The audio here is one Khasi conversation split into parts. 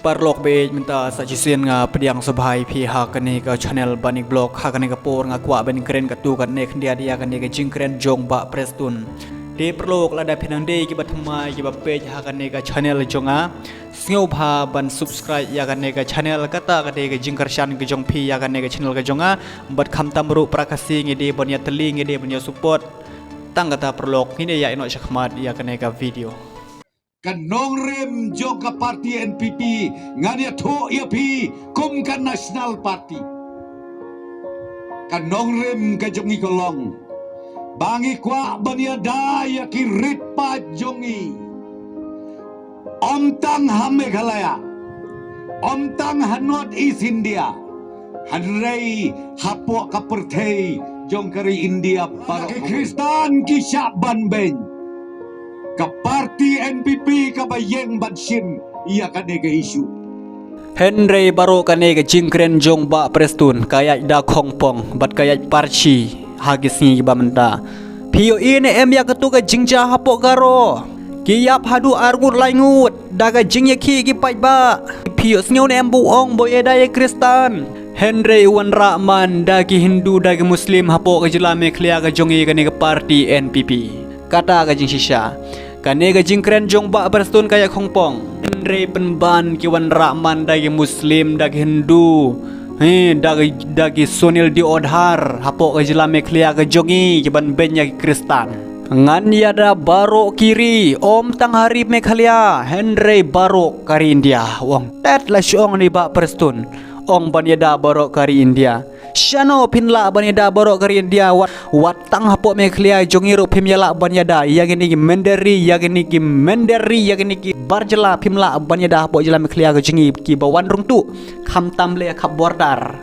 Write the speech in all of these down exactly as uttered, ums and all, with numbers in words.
Paralok baieit, mynta sa shisien nga pdiang sngewbha ïa phi ha kane ka channel Banik Vlog. Ha kane ka por nga kwah ban kren katto katne khyndiat ïa kane ka jingkren jong Bah Prestone. Te paralok, lada phi nang dei kiba thymmai kiba peit ha kane ka channel jong nga, sngewbha ban subscribe ïa kane ka channel, kata ka dei ka jingkyrshan ka jong phi ïa kane ka channel ka jong nga. Bad khamtam ruh para Khasi ngi dei ban ïatylli, ngi dei ban ïa support. Tang kata paralok, ngin ïa ïaid noh shakhmat ïa kane ka video. Ka nongrim jong ka party N P P ngan ïathuh ïa phi kum ka National Party. Ka nongrim ka jong ngi ka long ba ngi kwah ban ïada ïa ki rit paid jong ngi, ym tang ha Meghalaya, ym tang ha North East India, hynrei hapoh ka pyrthei jong ka ri India baroh. Ki Khristan ki shah ban beiñ. Ka party N P P kaba ïeng ban shim ïa kane ka issue. Hynrei baroh kane ka jingkren jong Bah Prestone ka ïaid da khongpong bad ka ïaid parshi ha ki sngi kiba mynta. Phi ïohi ne em ïa kato ka jingjia hapoh Garo? Ki ïap haduh arngut laingut da ka jingïakhih ki paidbah. Phi ïohsngew ne em ba u ong ba u ïada ïa ki Khristan? Hynrei u wanrah man da ki Hindu, da ki Muslim hapoh ka jylla Meghalaya ka jong ngi, kane ka party N P P. Kata ka jingshisha. Kane ka jingkren jong Bah Prestone ka ïaid khongpong. Hynrei pynban ki wanrah man da ki Muslim, da ki Hindu, he, da ki, da ki Sunil Deodhar hapoh ka jylla Meghalaya ka jong ngi, ki ban beiñ ïa ki Khristan. Ngan ïada baroh ki ri, ym tang ha ri Meghalaya, hynrei baroh ka ri India. U ong tet la shu ong ne Bah Prestone, ong ban ïada baroh ka ri India. Shano phin lah ban ïada baroh ka ri India? Wat, wat tang hapoh Meghalaya jong ngi ruh phim ïa lah ban ïada ïa kine ki mynder ri, ïa kine ki mynder ri, ïa kine ki bar jylla phim lah ban ïada hapoh jylla Meghalaya ka jong ngi kiba wan rung tuh. Khamtam leh ïa khap border.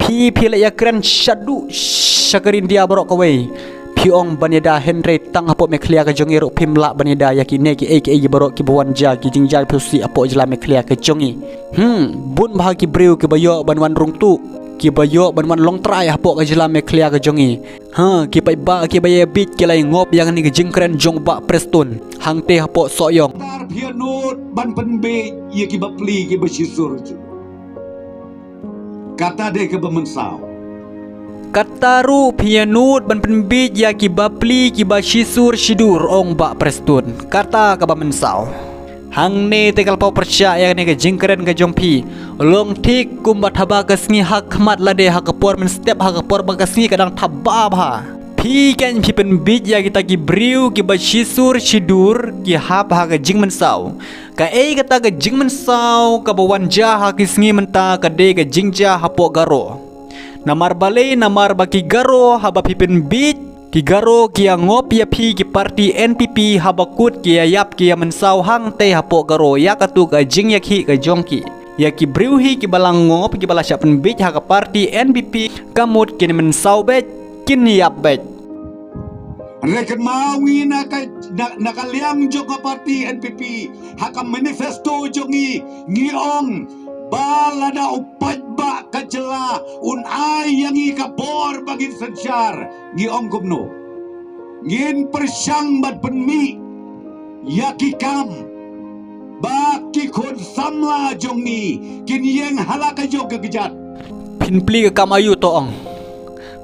Phi, phi leh ïa kren shaduh sha ka ri India baroh kawei. Phi ong ban ïada, hynrei tang hapoh Meghalaya ka jong ngi ruh phim lah ban ïada ïa kine kiei kiei baroh kiba wan jia, ki jingjia phi sih hapoh jylla Meghalaya ka jong ngi. Hmm, bun bha ki briew kiba ïoh ban wan rung tuh, kiba ïoh ban wan long trai hapoh ka jylla Meghalaya ka jong ngi. Ha, ki paidbah kiba ïa bieit ki la ïa ngop ïa kane ka jingkren jong Bah Prestone hangtei hapoh Sohiong. Tar phi nud ban pynbieit ïa ki bapli kiba shisur. Kata dei kaba mynsaw. Kata ruh phi nud ban pynbieit ïa ki bapli kiba shisur shidur, ong Bah Prestone. Kata kaba mynsaw. Hangne te ka la paw pyrshah ïa kane ka jingkren ka jong phi. Long thik kumba thaba ka sngi ha khmat lade ha ka por mynstep, ha ka por ba ka sngi ka dang thaba bha. Phi kan phi pynbieit ïa kita ki briew kiba shisur shidur, ki hap ha ka jingmynsaw. Kaei kata ka jingmynsaw kaba wan jia ha ki sngi mynta ka dei ka jingjia hapoh Garo. Namar balei? Namar ba ki Garo haba phi pynbieit, ki Garo ki ïa ngop ïa phi ki party N P P, haba kut ki ïa ïap ki ïa mynsaw hangtei hapoh Garo ïa kato ka jingïakhih ka jong ki. Ïa ki briew hi kiba la ngop, kiba la shah pynbieit ha ka party N P P, ka mut kin mynsaw beit, kin ïap beit. Hynrei kynmaw ngi na ka, na, na ka liang jong ka party N P P, ha ka manifesto jong ngi, ngi ong ba lada u paidbah ka jylla un ai ïa ngi ka bor ba ngin synshar, ngi ong kumno? Ngin pyrshang ban pynmih ïa ki kam ba ki khun samla jong ngi kin ïeng ha la ka jong ka kjat. Phin plie ka kam aïu, to ong?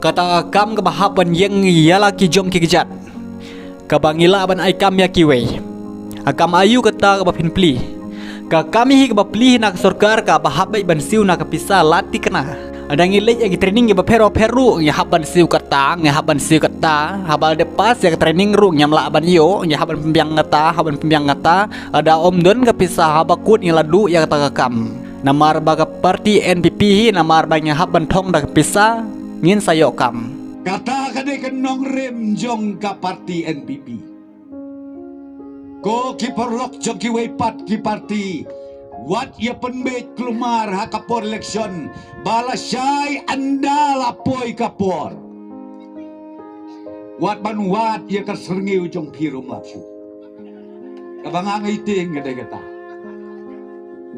Kata ka kam kaba hap ban ïeng ïa la ki jong ki kjat, kaba ngi lah ban ai kam ïa kiwei. Ka kam aïu kata kaba phin plie? Ka kam hi kaba plie na ka sorkar kaba hap beit ban siew na ka pisa la thikna. Lada ngi leit ïa ki training kiba pher ba pher ruh ngi hap ban siew kata, ngi hap ban siew kata. Haba la dep pass ïa ka training ruh ngim lah ban ïoh, ngi hap ban pynbiang kata, hap ban pynbiang kata. Lada ym don ka pisa, haba kut ngi la duh ïa kata ka kam. Namar ba ka party N P P hi, namar ba ngi hap ban thong da ka pisa, ngin sa ïoh kam. Kata ka dei ka nongrim jong ka party N P P. Ko ki paralok jong kiwei pat ki party, wat ïa pynbeit kulmar ha ka por election, ba lashai ynda la poi ka por. Wat ban wad ïa ka syrngiew jong phi ruh, mlap shuh. Kaba nga ngeit tieng ka dei kata.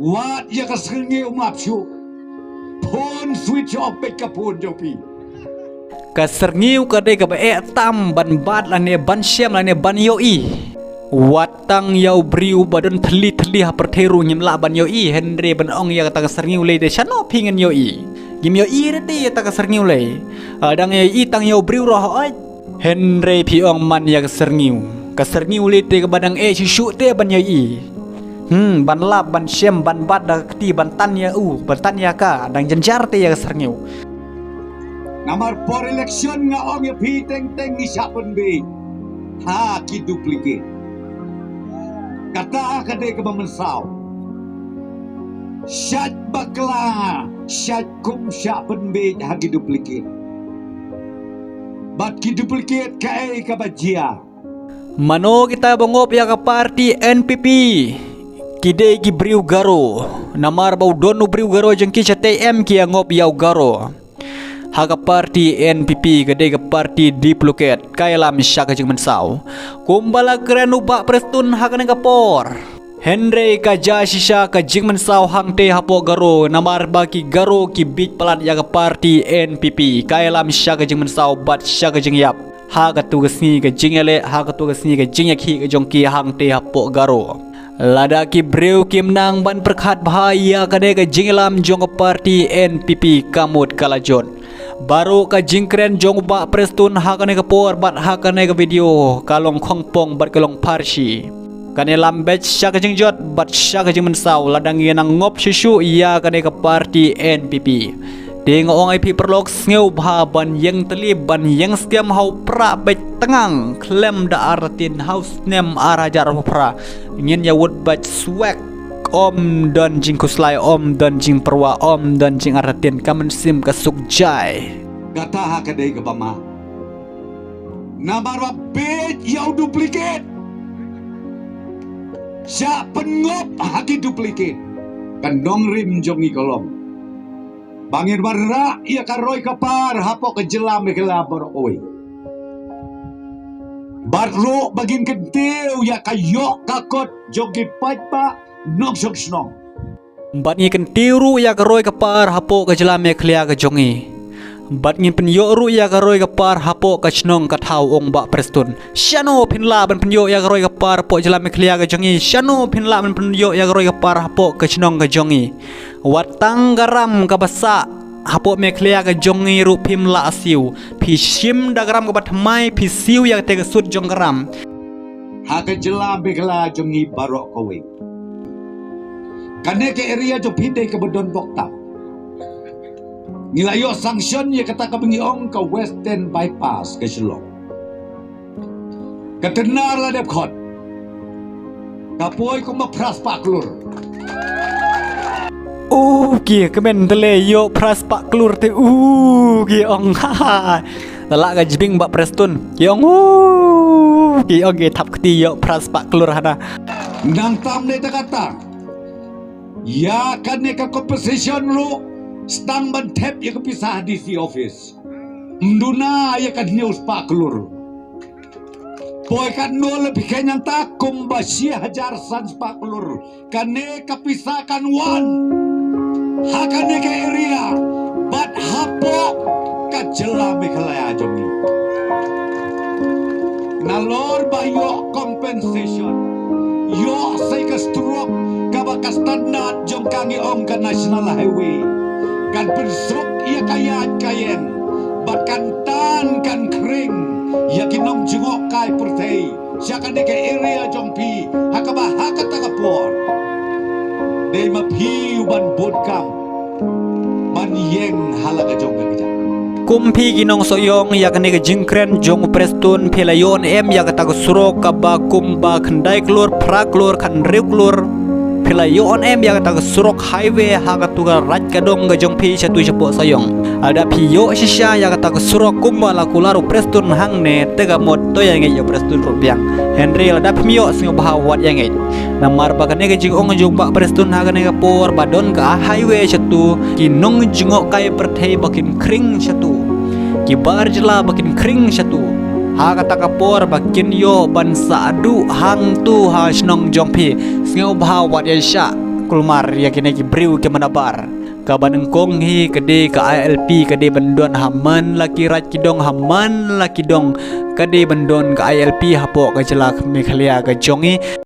Wad ïa ka syrngiew, mlap shuh. Phone switch off beit ka phone jong phi. Ka syrngiew ka dei kaba eh tam ban bat lane ban shem lane ban ïohi. Wat tang ïa u briew ba don thylli thylli ha pyrthei ruh ngim lah ban ïohi, hynrei ban ong ïa kata ka syrngiew lei te shano phi ngin ïohi. Ngim ïohi re te ïa kata ka syrngiew lei. Ah, dang ïohi tang ïa u briew ruh hooid. Hynrei phi ong man ïa ka syrngiew. Ka syrngiew lei te kaba dang eh shuh shuh te ban ïohi. Hmm, ban lap, ban shem, ban bat da ka kti, ban tan ïa u, ban tan ïa ka, dang jynjar te ïa ka syrngiew. Namar por election nga ong ïa phi teng teng ngi shah pynbieit ha ki duplicate. Kata ka dei kaba mynsaw. Shait bakla, shait kum shah pynbieit ha ki duplicate. Bad ki duplicate kaei kaba jia. Mano kita ba ngop ïa ka party N P P? Ki dei ki briew Garo. Namar ba u don u briew Garo jong ki shatei em ki ïa ngop ïa u Garo. Ha ka party N P P ka dei ka party duplicate, ka ïalam sha ka jingmynsaw. Kumba la kren u Bah Prestone ha kane ka por. Hynrei ka jia shisha ka jingmynsaw hangtei hapoh Garo, namar ba ki Garo ki bieit palat ïa ka party N P P, ka ïalam sha ka jingmynsaw bad sha ka jingïap. Ha katu ka sngi ka jingïaleh, ha katu ka sngi ka jingïakhih ka jong ki hangtei hapoh Garo. Lada ki briew kim nang ban pyrkhat bha ïa kane ka jingïalam jong ka party N P P ka mut ka la jot. Baroh ka jingkren jong u Bah Prestone ha kane ka por bad ha kane ka video ka long khongpong bad ka long pharshi. Kan ïalam beit sha ka jingjot bad sha ka jingmynsaw lada ngi nang ngop shuh shuh ïa kane ka party N P P. Te nga ong ïa phi paralok, sngewbha ban ïeng tylli ban ïeng skhem ha u prah beit tnga khlem da artatien ha u snem ar hajar arphew phra. Ngin ïa wut beit swek, ym don jingkhuslai, ym don jingpyrwa, ym don jingartatien, ka mynsiem ka suk jai. Kata ha ka dei kaba ma. Namar ba bieit ïa u duplicate. Shah pynngop ha ki duplicate. Ka nongrim jong ngi ka long ba ngin wanrah ïa ka roi ka par hapoh ka jylla Meghalaya baroh kawei. Bad ruh ba ngin kyntiew ïa ka ïoh ka kot jong ki paidbah nongshong shnong. Bad ngi kyntiew ruh ïa ka roi ka par hapoh ka jylla Meghalaya ka jong ngi. Bad ngin pynïoh ruh ïa ka roi ka par hapoh ka shnong ka thaw, ong Bah Prestone. Shano phin lah ban pynïoh ïa ka roi ka par hapoh jylla Meghalaya ka jong ngi? Shano phin lah ban pynïoh ïa ka roi ka par hapoh ka shnong ka jong ngi? Wat tang ka ram kaba sah hapoh Meghalaya ka jong ngi ruh phim lah siew. Phi shim da ka ram kaba thymmai, phi siew ïa kata ka sut jong ka ram. Ha ka jylla Meghalaya jong ngi baroh kawei. Kane ka area jong phi dei kaba don bok tam. Ngi la ïoh sanction ïa kata kaba ngi ong ka Western Bypass ka Shillong. Ka tynnar la dep khot. Ka poi kumba phra spah klur. U ki kmen te lei ïoh phra spah klur te u ki ong. Te la ka jbing Bah Prestone ki ong u ki ong ki thap kti ïoh phra spah klur hana. Nang tam ne ta kata. Ïa kane ka compensation ruh sdang ban thep ïa ka pisa ha D C office. Mduna ïa ka hynñiew spah klur. Poi katno la phi kheiñ nangta? Kumba shi hajar san spah klur. Kane ka pisa kan wan ha kane ka area bad hapoh ka jylla Meghalaya jong ngi. Nalor ba ïoh compensation, ïoh sei ka stroke kaba ka standard jong ka ngi ong ka National Highway. Kan pynsuk ïa ka ïaid ka ïeng bad kan tan kan khring ïa ki nongjngohkai pyrthei sha kane ka area jong phi ha kaba ha kata ka por dei ma phi u ban bud kam ban ïeng ha la ka jong ka kjat. Kum phi ki nongsohiong ïa kane ka jingkren jong u Prestone, phi la ïoh em ïa kata ka surok kaba kumba khyndai klur, phra klur, khathynriew klur? Phi la ïoh em ïa kata ka surok highway ha katu ka raid ka dong ka jong phi shatu shapoh Sohiong? Lada phi ïoh shisha ïa kata ka surok kumba la kular u Prestone hangne, te ka mut to ïa ngeit ïa u Prestone ruh biang. Hynrei lada phim ïoh, sngewbha wat ïa ngeit. Namar ba kane ka jingong jong Bah Prestone ha kane ka por ba don ka highway shatu, ki nongjngohkai pyrthei ba kin khring shatu, ki bar jylla ba kin khring shatu. Ha kata ka por ba kin ïoh ban sah duh hangtu ha shnong jong phi, sngewbha wat ïa shah kulmar ïa kine ki briew ki manabar. Kaba nyngkong hi ka dei ka I L P ka dei ban don ha man la ki raid ki dong, ha man la ki dong ka dei ban don ka I L P hapoh ka jylla Meghalaya ka jong ngi.